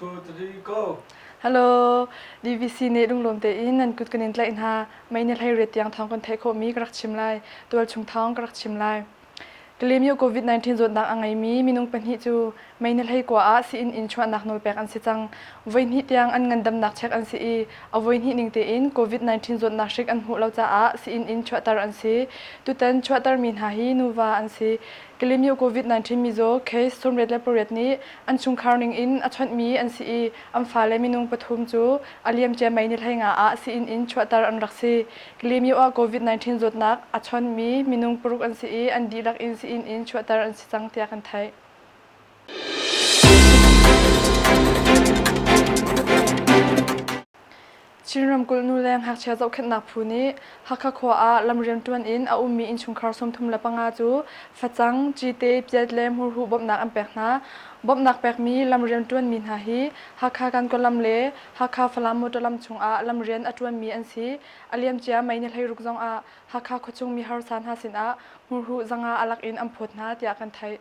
2, 3, go! Hello, DVC nih lunglawm tein nan kut kan in tlaih hna. Mei ni hlei riat tiang thawng kan theih khawhmi ka rak chim lai. Tualchung thawng ka rak chim lai. Kalaymyo COVID-19 zawtnak a ngeimi minung pahnih cu mei ni hlei kua ah sii-inn in chuahnak nawl pek an si cang. Voihnih tiang an ngandamnak check an si i a voihnih ning tein COVID-19 zawtnak hrik an hmuh lo caah sii-inn in chuahter an si. Tutan chuahtermi hna hi nuva an si. Kalaymyo COVID-19 mizaw case 88 nih an chungkhar ning in a chawnhmi an si i an fale minung pathum cu a liamcia mei ni 15 ah sii-inn in chuahter an rak si. Kalaymyo ah COVID-19 zawtnak a chawnmi minung paruk an si i an dihlak in sii-inn in chuahter an si cang tiah kan theih. Chin ramkulh nu le ngakchia zohkhenhnak phu nih Hakha khua ah lam rianṭuan in a ummi innchungkhar 35 cu facang, cite, piat le hmurhuh bawmhnak an pek hna. Bawmhnak pekmi lam rianṭuanmi hna hi Hakha Kankaw le Hakha Falam motor lam chungah lam rian a ṭuanmi an si. A liamcia May ni 16 zongah Hakha khuachung mi harsa hna sinah hmurhuh zanga a lak in an phawt hna tiah kan theih.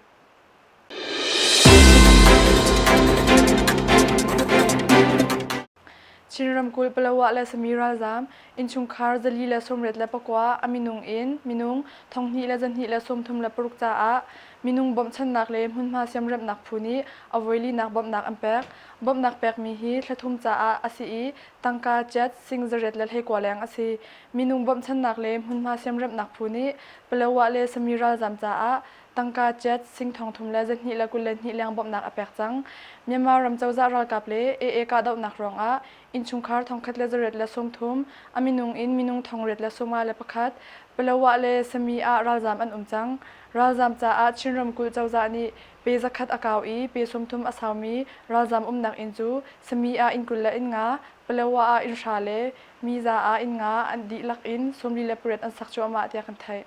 Chin ramkulh Palawa le Sami ralzaam innchungkhar 489 a minung in minung 2236 caah minung bawmhchanhnak le hmunhma siamremhnak phu nih a voilinak bawmhnak an pek. Bawmhnak pekmi hi thla thum caah a si i tangka jet sing 829 leng a si. Minung bawmhchanhnak le hmunhma siamremhnak phu nih Palawa le Sami ralzaam caah tangka jet sing thongthum le 222 leng bawmhnak a pek cang. Myanmar ram cozah ralkap le AA kahdohnak ruangah innchungkhar 10,130, a minung in minung 851, Palawa le Sami ah ralzaam an um cang. Ralzaam caah Chin ramkulh cozah nih pe zakhat a kau i pe 30 a saumi ralzaam umnak inn cu Sami ah inn 25, Palawa ah inn hra le Miza ah inn nga an dihlak in 48 an sak cuahmah tiah kan theih.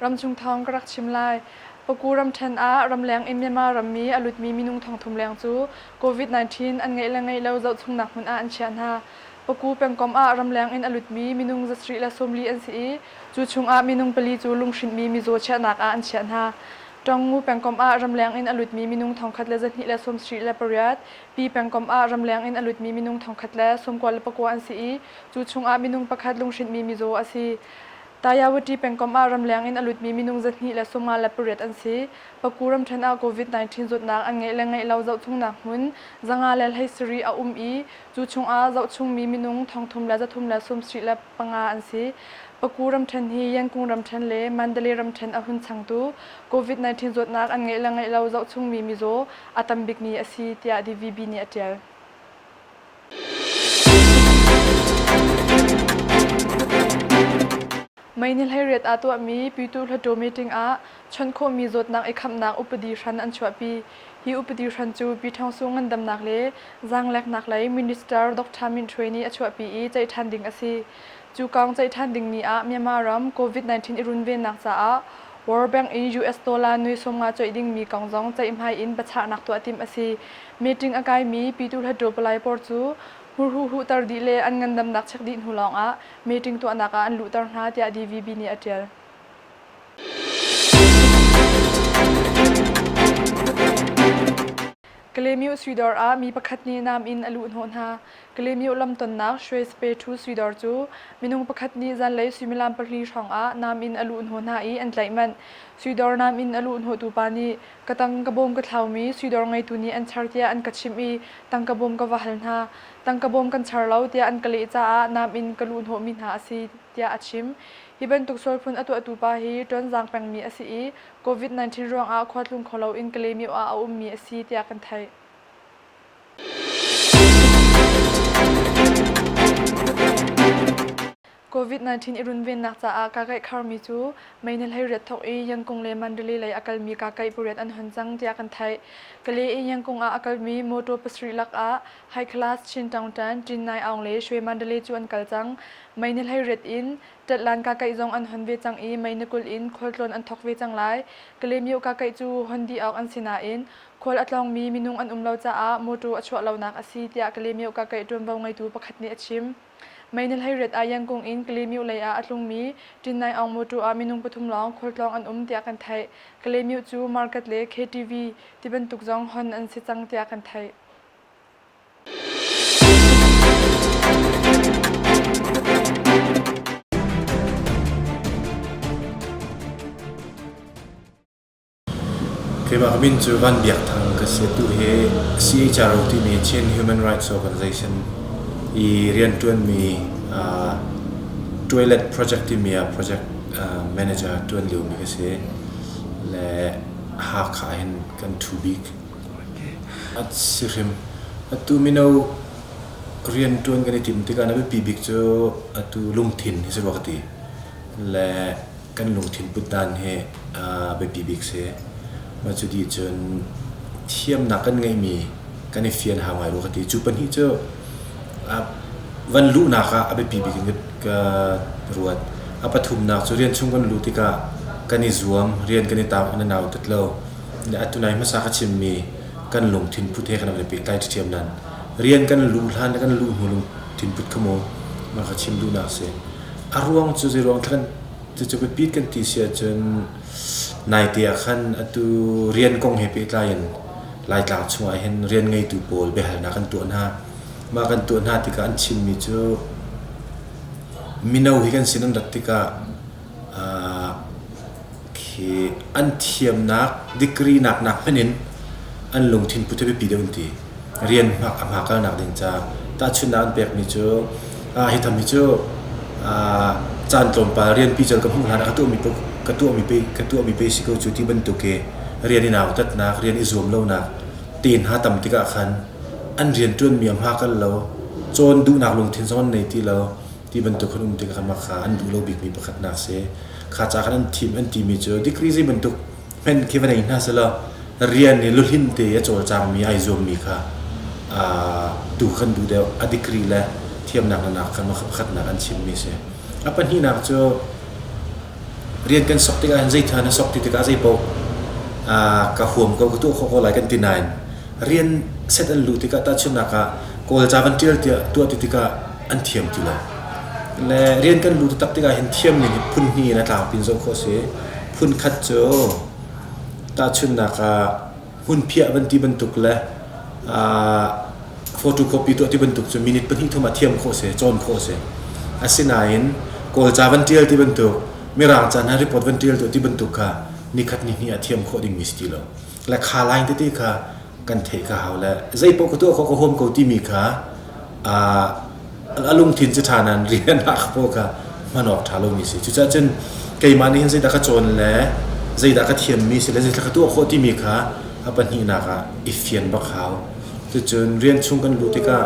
Ramchung thawng ka rak chim lai. Paku ramṭhen ah ramleng in Myanmar rammi a lutmi minung thongthum leng cu COVID-19 an ngeih le ngeih lo zohchungnak hmun ah an chiah hna. Paku pengkomh ah ramleng in a lutmi minung 740 an si i cu chungah minung pali cu lunghrinhmi mizaw chiahnak ah an chiah hna. Ṭawngngu pengkomh ah ramleng in a lutmi minung 1178, Pi pengkomh ah ramleng in a lutmi minung 1099 an si i cu chungah minung pakhat lunghrinhmi mizaw a si. Tayawati pengkomh ah ramleng in a lutmi minung 258 an si. Paku ramṭhen ah COVID-19 zawtnak an ngeih le ngeih lo zohchungnak hmun 517 a um i cu chungah zohchungmi minung 3375 an si. Paku ramṭhen hi Yankung ramṭhen le Mandalay ramṭhen a hun changtu COVID-19 zawtnak an ngeih le ngeih lo zohchungmi mizaw a tam bikmi a si tiah DVB nih a ṭial. Mei ni 18 ah tuahmi Pyituh Hluttaw meeting ah chawnh khawhmi zawtnak i khamnak upadi hran an chuahpi. Hi upadi hran cu Pyithawngsu ngandamnak le zaangleknak lei Minister Dr. Min Htwe nih a chuahpi i ceih ṭhan ding a si. Cu kong ceih ṭhan ding ni ah Myanmar ram COVID-19 i runvennak caah World Bank in US dollar nuai 50 coih dingmi kong zong ceihmai in biachahnak tuah timh a si. Meeting a kaimi Pyituh Hluttaw Palai pawl cu hmurhu huhter dih le an ngandamnak check dih hnu lawngah meeting tuahnak ah an luhter hna tiah DVB nih a ṭial. Kalaymyo suidawr ah mi pakhat nih nam in a luhhnawh hna. Kalaymyo lamtonnak Shwe Spe Thu suidawr cu minung pakhat nih zanlei suimilam pahnih hrawng ah nam in a luhhnawh hna i an tlaih manh. Suidawr nam in a luhhnawhtu pa nih ka tang ka bawm ka thlaumi suidawr ngeitu nih an char tiah an ka chimh i tangka bawm ka va hal hna. Tangka bawm kan char lo tiah an ka leh caah nam in ka luhhnawhmi hna a si tiah a chim. Hi bantuk sualphun a tuahtu pa hi Tonzang pengmi a si i COVID-19 ruangah khua tlung kho loin Kalaymyo ah a ummi a si tiah kan theih. COVID-19 i runvennak caah kakaih kharmi cu mei ni 18 thawk i Yangkung le Mandalay lei a kalmi kakaih pariat an hon cang tiah kan theih. Kalay i Yangkung ah a kalmi motor pasarih lakah High Class Chin Taungtan, Tin Nai Aung le Shwe Mandalay cu an kal cang. Mei ni 18 in Ṭatlan kakaih zong an hon ve cang i mei ni 20 in khualtlawn an thawk ve cang lai. Kalaymyo kakaih cu hon dih awk an si nain khual a tlawngmi minung an um lo caah mawṭaw a chuah lonak a si tiah Kalaymyo kakaih ṭuanvo ngeitu pakhat nih a chim. May ni 18 ah Yangon in Kalaymyo lei ah a tlungmi Ṭinnai Aung mawṭaw ah minung pathum lawng khualtlawng an um tiah kan theih. Kalaymyo cu market le KTV tibantuk zong hon an si cang tiah kan theih. Keimah ka min cu Van Biak Thang ka si. Atu hi CHRO timi Chin Human Rights Organization i rianṭuanmi Toilet Project timi ah project manager ṭuan liomi ka si. Le Hakha hin kan ṭhu bik. A si hrim. Atu mino rianṭuan kan i tim tikah na biapi bik cu atu lungthin hi si rua ka ti. Le kan lungthin put dan hi biapi bik si. Mah cu dih cun thiamnak kan ngeihmi kan i fian hau ngai rua ka ti. Cu pahnih cu van luhnak ah a biapi bik in ka ruat. A pathumnak cu rian chung kan luh tikah kan i zuam, rian kan i tam kan i nautat lo. Atu nai hmasa ka chimmi kan lungthin put he kan i pehtlai ṭhiam nan. Rian kan luh hlan le kan luh hnu lungthin put kha mu mah ka chim duhnak si. A ruang cu zeiruang thla kan cucu biapit kan ti si ahcun naite ah khan atu rian kong he pehtlai in Laitlang chungah hin rian ngeitu pawl biahalnak kan tuah hna. Mah kan tuah hna tikah an chimmi cu mino hi kan sin an rat tikah khi an thiamnak degree nak nak hmanh in an lungthin put hi biapi deuh an ti. Rian hmak a hma kalnak ding ca tahchunhnak an pekmi cu hi tham hi cu caan tlawmpal rian pical ka hmuh hlan ah ka tuahmi ka tuahmi pe ka tuahmi pe si ko cu ti bantuk i rian i nautatnak rian i zuam lonak te hna tam tikah khan an rian ṭuanmi a hma kal lo cawn duhnak lungthin zong an nei ti lo ti bantuk khan um tikah khan mah kha an duh lo bikmi pakhatnak si. Kha ca khan an thim an timi cu degree zei bantuk hmenh khi va nei hna selaw rian i luhlin te a cawlcangmi ai zuammi kha tu kan duh deuh. A degree le thiamnak le nak kha pakhatnak an chimmi si. A pahnihnak cu rian kan sok tikah hin zeitha na sok ti tikah zeipaoh ka huam ko ka tuah khawh ko lai kan ti nain rian set an luh tikah tahchunhnak ah Kawlca van ṭial tiah tuah ti tikah an thiam ti lo. Le rian kan luh taktak tikah hin thiam ning hi phun hnih in a tlangpi in zoh khawh a si. Phun khat cu tahchunhnak ah hmunphiah van ti bantuk le photocopy tuah ti bantuk cu minute pahnih thum ah thiam khawh a si, cawn khawh a si. Asinain Kawlca van ṭial ti bantuk, Mirang ca hna report van ṭial tuah ti bantuk kha nikhat nihnih ah thiam khawh dingmi si ti lo. Le kha line tete kha kan theih ka hau le zeipaoh ka tuah khawh ka huam ko timi kha a lungthin cu ṭha nain rian ah pawl kha hman awk ṭha lomi si. Cucaah cun keimah nih hin zeidah ka cawn le zeidah ka thiammi si le zeidah ka tuah khawh timi kha a pahnihnak ah i fian bak hau. Cucun rian chung kan luh tikah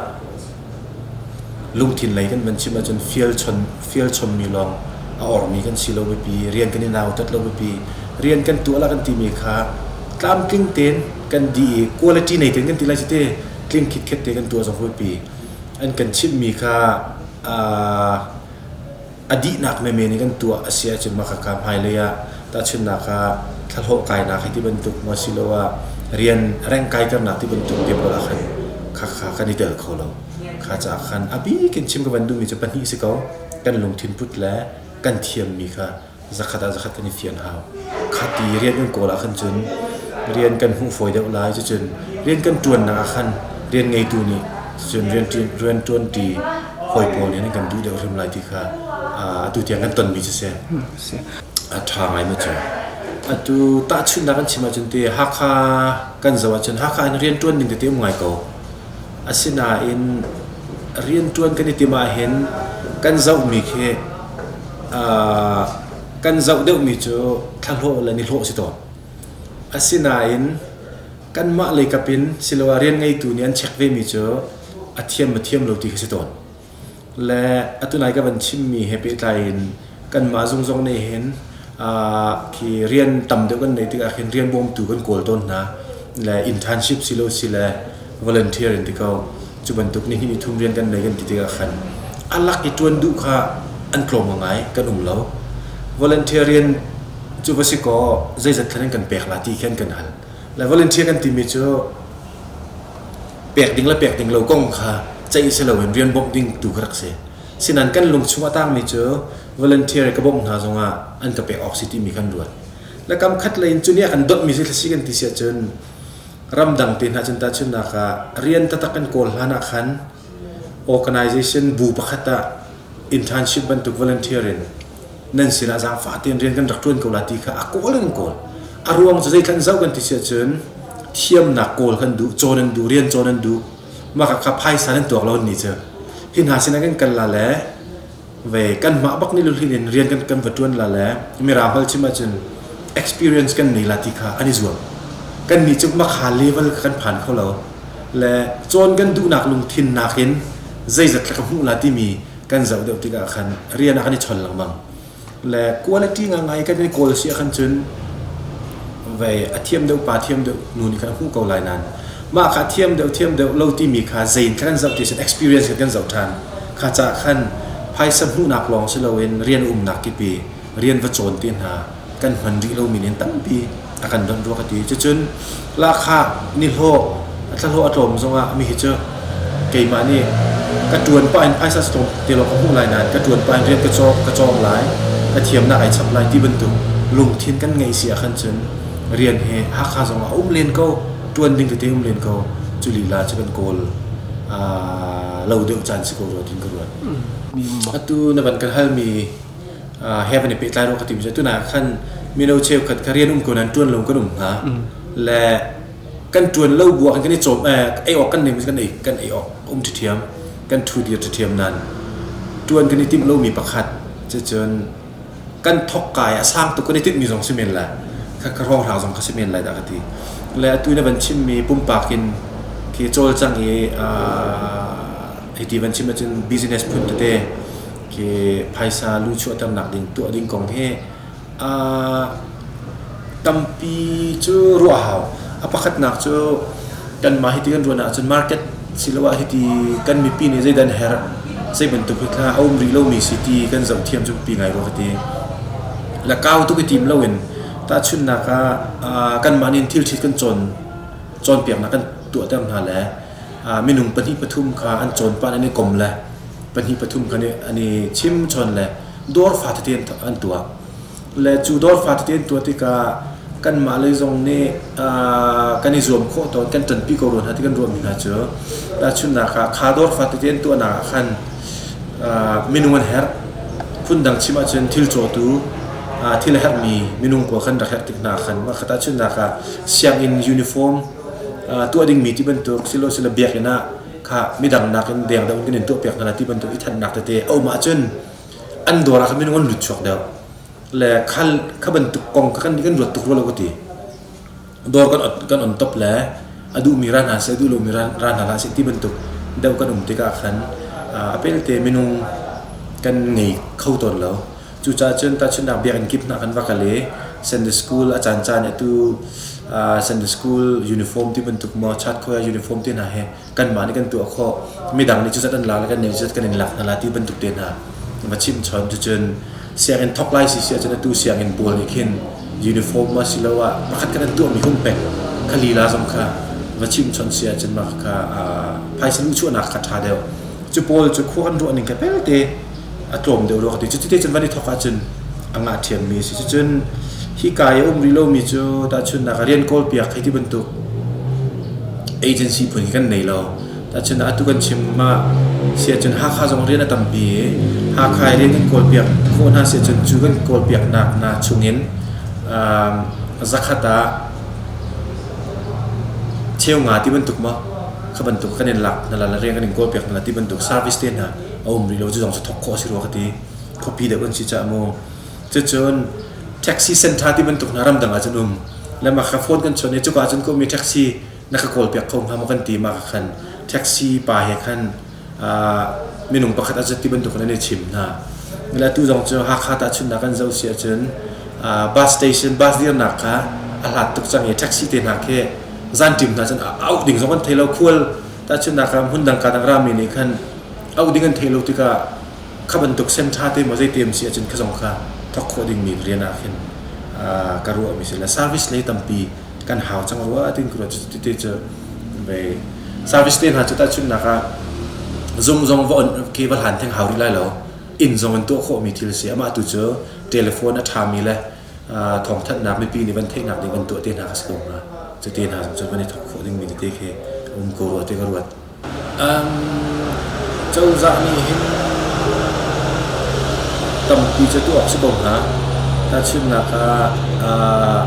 lungthin lei kan van chim ahcun fial chon fial chommi lawng a ormi kan si lo biapi, rian kan i nautat lo biapi, rian kan tuah lah kan timi kha tlamtling tein kan dih i quality nei tein kan ti lai cu te tling khitkhet te kan tuah zong biapi. An kan chimhmi kha a dihnak menmen in kan tuah a si ahcun mah khakha hmailei ah tahchunhnak ah thlahlawh kainak hei ti bantuk maw asiloah rian reng kaiternak ti bantuk te pawl ah khan khakha kan i tel kho lo. Kha caah khan a bik in chim ka van duhmi cu pahnih si ko. Kan lungthin put le kan thiammi kha zakhat ah zakhat kan i fian hau. Khati rian kan kawl ah khan cun rian kan hmuh fawi deuh lai. Cucun rian kan ṭuannak ah khan rian ngeitu nih cun rian rian ṭuanṭi hawi pawl nih an kan duh deuh hrim lai ti kha atu tiang kan tonmi cu si. A ṭha ngai mu cu. Atu tahchunhnak kan chim ahcun ti Hakha kan zoh ahcun Hakha in rian ṭuan ning tete um ngai ko. Asinain rianṭuan kan i timh ahhin kan zohmi khi kan zoh deuhmi cu thlahlawh le nihlawh si tawn. Asinain kanmah leikap in siloah rian ngeitu nih an check vemi cu a thiam maw thiam lo ti khi si tawn. Le atu nai ka van chimmi he pehtlai in kanmah zung zong nih hin khi rian tam deuh kan neih tikah khin rian bawmtu kan kawl tawn hna. Le internship silo si le volunteer in ti ko. Cu bantuk ni hnih ni thum rian kan nei kan ti tikah khan a lak i ṭuan duh kha an tlawm ngai kan um lo. Volunteer rian cu va si kaw zeizat thlan in kan pek la ti khi an kan hal. Le volunteer kan timi cu pek ding le pek ding lo kong kha ceih si loin rian bawmh ding tu kha rak si. Sinain kan lungchung a tangmi cu volunteer ka bawmh hna zongah an ka pek awk si timi kan ruat. Le kam khat lei in cu nih a kan donhmi si kan ti si ahcun ramdang te hna cun tahchunhnak ah rian taktak kan kawl hlan ah khan organization bu pakhat ah internship bantuk volunteer in nan sinah zaangfah tein rian kan rak ṭuan ko la ti kha a kawl in an kawl. A ruang cu zeithlan zoh kan ti si ahcun thiamnak kawl kan duh, cawn an duh, rian cawn an duh. Mah kha phaisa nan tuak lo ni cu. Hi hna sinah kan kal la le ve kanmah bak nih luhlin in rian kan va ṭuan la le mirang hal chim ahcun experience kan nei la ti kha an i zuam. Kannih cu makha level kha kan phan kho lo. Le cawn kan duhnak lungthin nakin zeizat ka hmuh la timi kan zoh deuh tikah khan rian ah kan i chon lengmang. Le quality ngangai kan i kawl si ahkhan cun vei a thiam deuh pa thiam deuh nu nih khan a hmuh ko lai nain mah kha thiam deuh thiam deuh lo timi kha zein kha kan zoh ti cun experience kha kan zoh ṭhan. Kha caah khan phaisa hmuhnak lawng si loin rian umnak kip i rian va cawn te hna kan hman rih lomi nih tampi a kan donh rua ka ti. Cucun lahkhah nihlawh a thlahlawh a tlawm zongah mi hi cu keimah nih ka ṭuan pah in phaisa tlawm te lawng ka hmuh lai nain ka ṭuan pah in rian ka cawk ka cawng lai ka thiamnak ai chap lai ti bantuk lungthin kan ngeih si ahkhan cun rian hi Hakha zongah a um len ko ṭuan ding tete um len ko cu lila cu kan kawl lo deuh caan si ko rua tin ka ruat. Atu na van kan halmi he van i pehtlai rua ka ti mi cu tunah khan mino cheukhat kha rian um ko nan ṭuan lo kan um hna le kan ṭuan lo bu ah kan i cawm ei awk kan nei kan ei kan ei awk um ṭhiam kan ṭhu dir ṭhiam nan ṭuan kan i timh lomi pakhat cucun kan thok kai a sang tuk kan i timhmi zong si men lai kha ka hrawnghrang zong kha si men lai dah ka ti le atu na van chimmi pumpak in khi cawlcang i hiti van chim ahcun business phun tete khi phaisa luchuahternak ding tuah ding kong hi tampi cu ruah a hau. A pakhatnak cu kanmah hiti kan ruah ahcun market siloah hiti kan mipi nih zeidah an herh, zei bantuk hi kha a um rih lomi si ti kan zoh thiam cu biapi ngai rua ka ti. Le kau tuk i tim loin tahchunhnak ah kanmah nih thil ṭhit kan cawn cawnpiaknak kan tuahter hna le minung pahnih pathum kha an cawn pah an i kom le pahnih pathum kha an i chim chawn le dawr fa tete an tuah. Le cu dawr fa tete an tuah tikah kanmah lei zong nih kan i zuam khawh tawn kan ṭanpi ko rua hna ti kan ruahmi hna cu tahchunhnak ah kha dawr fa tete an tuahnak ah khan minung an herh. Phundang chim ahcun thil cawtu thil a herhmi minung pawl khan rak herh tik hna khan mah kha tahchunhnak ah sianginn uniform tuah dingmi ti bantuk silo silo biakinn ah kha midang nakin deng deuh in kan in tuahpiak hna ti bantuk i thanhnak tete a um ahcun an dawr ah khan minung an lut chuak deuh le khal kha bantuk kong kha kan kan ruat tuk rua lo ka ti dawr kan kan on top le a duhmi ra hna seh a duh lomi ra hna hlah seh ti bantuk deuh kan um tikah khan a pelte minung kan ngei kho tawn lo. Cucaah cun tahchunhnak biakinn kip hna kan va kal i Sunday school a caancaan atu Sunday school uniform ti bantuk maw chatkhoi uniform te hna he kanmah nih kan tuah khawh midang nih cuzat an lak le kan nih cuzat kan in lak hna la ti bantuk te hna va chim chon cucun sianginn thok lai si si ahcun atu sianginn pawl nih khin uniform ma siloah pakhat kan an tuahmi hum pek kha lila zong kha va chim chon si ahcun mah kha phaisa luhchuahnak kha ṭha deuh cu pawl cu khua kan ruah ning kha pelte a tlawm deuh rua ka ti. Cuti cun van i thawk ahcun a ngah ṭhiammi a si. Cucun hika i a um rih lomi cu tahchunhnak ah rian kawlpiak hei ti bantuk agency phun hi kan nei lo. Tahchunhnak atu kan chim ah si ahcun Hakha zong rian a tampi i Hakha i rian kan kawlpiak khawh hna si ahcun cu kan kawlpiaknak hna chungin zakhat ah cheu nga ti bantuk maw kha bantuk kan in lak hna la rian kan in kawlpiak hna la ti bantuk service te hna a um rih lo cu zong cu thawk khawh a si rua ka ti khuapi deuh kan si caah mu cucun taxi center ti bantuk hna ramdang ah cun um le mah kha phone kan chawnh i cuka cun ka ummi taxi na ka kawl piak kho hnga maw kan ti mah kha khan taxi pa he khan minung pakhat a ti bantuk in an i chim hna le atu zong cu Hakha tahchunhnak kan zoh si ahcun bus station bus dirnak kha a hlat tuk cang i taxi te hna khi zanṭim hna cun auh ding zong kan thei lo khual tahchunhnak ah hmun dang ka dang rami nih khan auh ding an theih lo tikah kha bantuk center te maw zei te si ahcun kha zong kha thawk khawh dingmi rian ah khin ka ruahmi si le service lei tampi kan hau cang rua tin ka ruah cu te cu ve service te hna cu tahchunhnak ah. Zung zong va on khi va hlan theng hau rih lai lo. Inn zong in tuah khawhmi thil a si. Amah tu cu telephone a ṭhami le thawngthanhnak mipi nih van theihnak ding van tuah te hna kha si ko hnga. Cu te hna zong cu van i thawk khawh dingmi tete khi a um ko rua ti ka ruat. Cozah nih hin tampi cu tuah awk si ko hnga. Tahchunhnak ah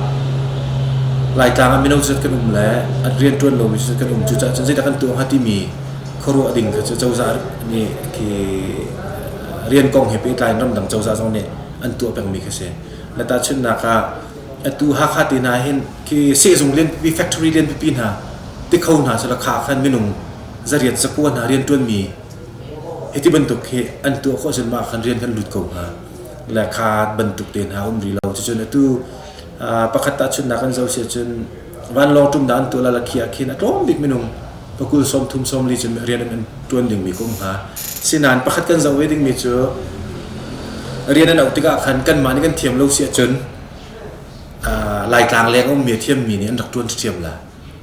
Laitlang ah mino zat kan um le an rianṭuan lomi zat kan um. Cucaah cun zeidah kan tuah hnga timi khuaruah ding kha cu cozah nih khi rian kong he pehtlai in ramdang cozah zong nih an tuah pengmi kha si. Le tahchunhnak ah atu Hakha te hna hin khi sehzung lianpipi factory lianpipi hna tikho hna selaw kha khan minung zariat zakua hna rianṭuanmi hiti bantuk hi an tuah khawh cun mah khan rian kan lut ko hnga. Le kha bantuk te hna um rih lo. Cucun atu pakhat tahchunhnak kan zoh si ahcun vanlawng ṭumnak an tuah la khi ah khin a tlawm bik minung pakul 30 40 cun rian an ṭuan dingmi ka um hnga. Sinain pakhat kan zoh ve dingmi cu rian an auh tikah khan kanmah nih kan thiam lo si ahcun Laitlang leng a ummi a thiammi nih an rak ṭuan ṭhiam la.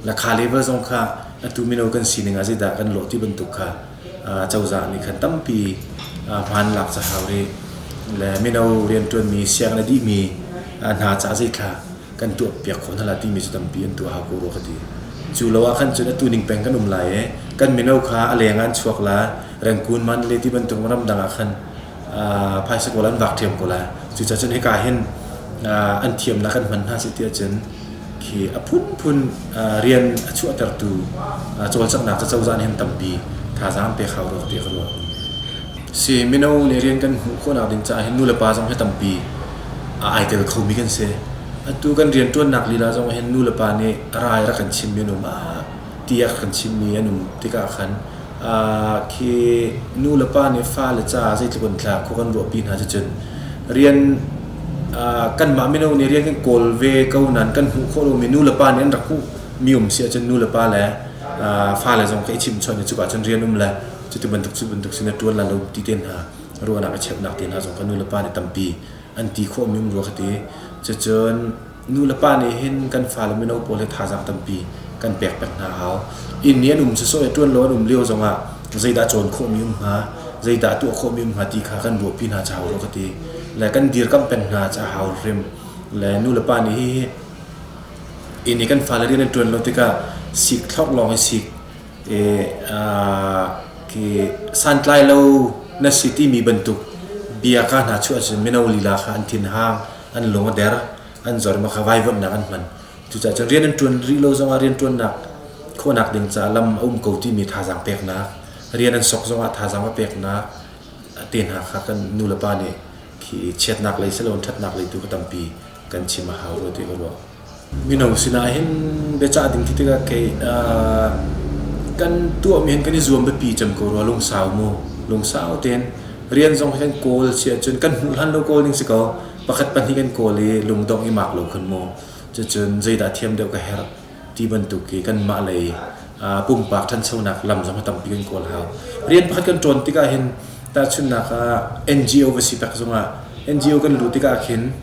La kha level zong kha atu mino kan sining ah zeidah kan lawh ti bantuk kha cozah nih khan tampi hmaan lak ca hau rih. Le mino rianṭuanmi sianginn a dihmi hna caah zeithla kan tuah piak khawh hna la timi cu tampi an tuah hau ko rua ka ti. Cu lo ah khan cun atu ning peng kan um lai i kan mino kha a leng ah an chuak la Rangoon Mandalay ti bantuk ramdang ah khan phaisa kawl an vak ṭhiam ko lai. Cucaah cun hika hin an thiamnak kan hman hna si ti ahcun khi a phunphun rian a chuahtertu cawlcanghnak cu cozah nih hin tampi thazaang an pek hau rua tiah ka ruah. Si mino nih rian kan hmuh khawhnak ding caah hin nulepa zong hi tampi ai tel khomi kan si. Atu kan rianṭuannak lila zong hin nulepa nih rai rak kan chimmi an um, ti a kan chimmi an um tikah khan khi nu le pa nih fale caah zeitluk in thla khua kan ruahpi hna cucun rian kanmah mino nih rian kan kawl ve ko nain kan hmuh khawh lomi nu le pa nih an rak hmuh mi um si ahcun nu le pa le fale zong kha i chimhchawnh i cuka cun rian um le cuti bantuk cu bantuk sin a ṭuan la lo ti te hna ruahnak i cheuhnak te hna zong kha nu le pa nih tampi an ti khawhmi um rua ka ti. Cucun nu le pa nih hin kan fale mino pawl hi thazaang tampi kan pek peng hna hau. Inn i an um sawsawh i ṭuan lo an um lio zongah zeidah cawn khawhmi um hnga, zeidah tuah khawhmi um hnga ti kha kan ruahpi hna ca hau rua ka ti. Le kan dirkamh peng hna ca hau hrim. Le nu le pa nih hihi inn i kan fale rian an ṭuan lo tikah sik thlok lawng hi sik khi santlai lo na si timi bantuk bia ka hna chuah ahcun mino lila kha an thinhang, an lung a der, an zor i kha vaivuanhnak an hman. Cucaah cun rian an ṭuan rih lo zongah rianṭuannak khawhnak ding caah lam a um ko timi thazaang peknak, rian an sok zongah thazaang va peknak te hna kha kan nulepa nih khi chiatnak lei siloin ṭhatnak lei tu kha tampi kan chim a hau rua ti ka ruah. Mino sinah hin biacah ding ti tikah kei kan tuahmi hin kan i zuam biapi cem ko rua lungsau mu lungsau tein rian zong hi kan kawl si ahcun kan hmuh hlan lo kawl ding si ko pakhat pahnih kan kawl i lungdongh i mak lo khun mu cucun zeidah thiam deuh ka herh ti bantuk khi kanmah lei pumpak ṭhanchonak lam zong hi tampi kan kawl hau rian pakhat kan ṭawn tikah hin tahchunhnak ah NGO va si tak zongah NGO kan luh tikah khin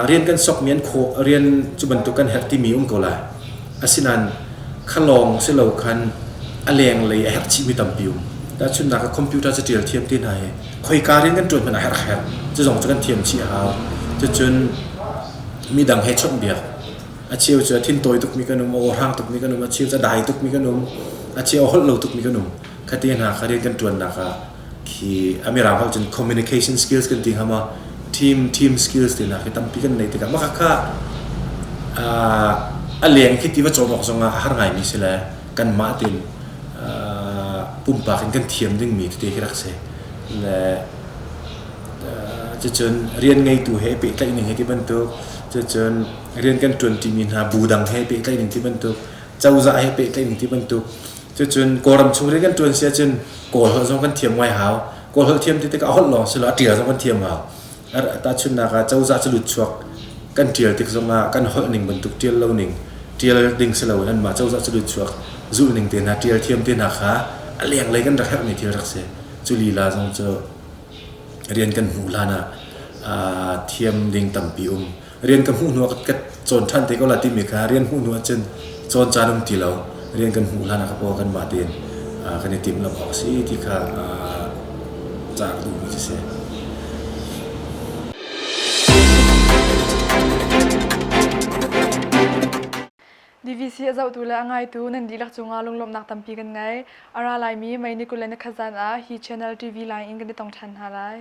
rian kan sokmi an khawh rian cu bantuk kan herh timi um ko lai. Asinain kha lawng si lo khan a lenglei a herh chihmi tampi um. Tahchunhnak ah computer catial thiam te hna hi khoika rian kan ṭuan hmanh a herh herh. Cu zong cu kan thiam chih a hau. Cucun midang he chawnhbiak. A cheu cu a thintawi tukmi kan um, a awhrang tukmi kan um, a cheu cu a dai tukmi kan um, a cheu a holh lo tukmi kan um. Kha te hna kha rian kan ṭuannak ah khi a mirang holh cun communication skills kan ti hnga ma team team skills ti hna khi tampi kan nei tikah mah kha a leng khi ti va cawm awk zongah a har ngaimi si le kanmah tein pumpak in kan thiam dingmi tete khi rak si le cucun rian ngeitu he pehtlaih ning he ti bantuk cucun rian kan ṭuanṭimi hna bu dang he pehtlaih ning ti bantuk cozah he pehtlaih ning ti bantuk Cucun Kawlram chung rian kan ṭuan si ahcun Kawl holh zong kan thiam ngai hau. Kawl holh thiam ti tikah a holh lawng si lo, a ṭial zong kan thiam hau. Tahchunhnak ah cozah calut chuak kan ṭial tik zongah kan holh ning bantuk ṭial lo ning, ṭial ding si loin anmah cozah calut chuak zulh ning te hna, ṭial thiam te hna kha a lenglei kan rak herhmi thil rak si. Cu lila zong cu rian kan hmuh hlan ah thiam ding tampi um. Rian ka hmuh hnu ah ka cawn ṭhan te ko la timi kha rian hmuh hnu ahcun cawn caan um ti lo. Rian kan hmuh hlan ah ka paw kanmah tein kan i timhlamh awk a si ti kha ca ka duhmi cu si. DVC a zohtu le a ngaitu nan dihlak cungah lunglawmhnak tampi kan ngei. A ra laimi May ni 21 zan ah hi channel TV line in kan i tong ṭhan hna lai.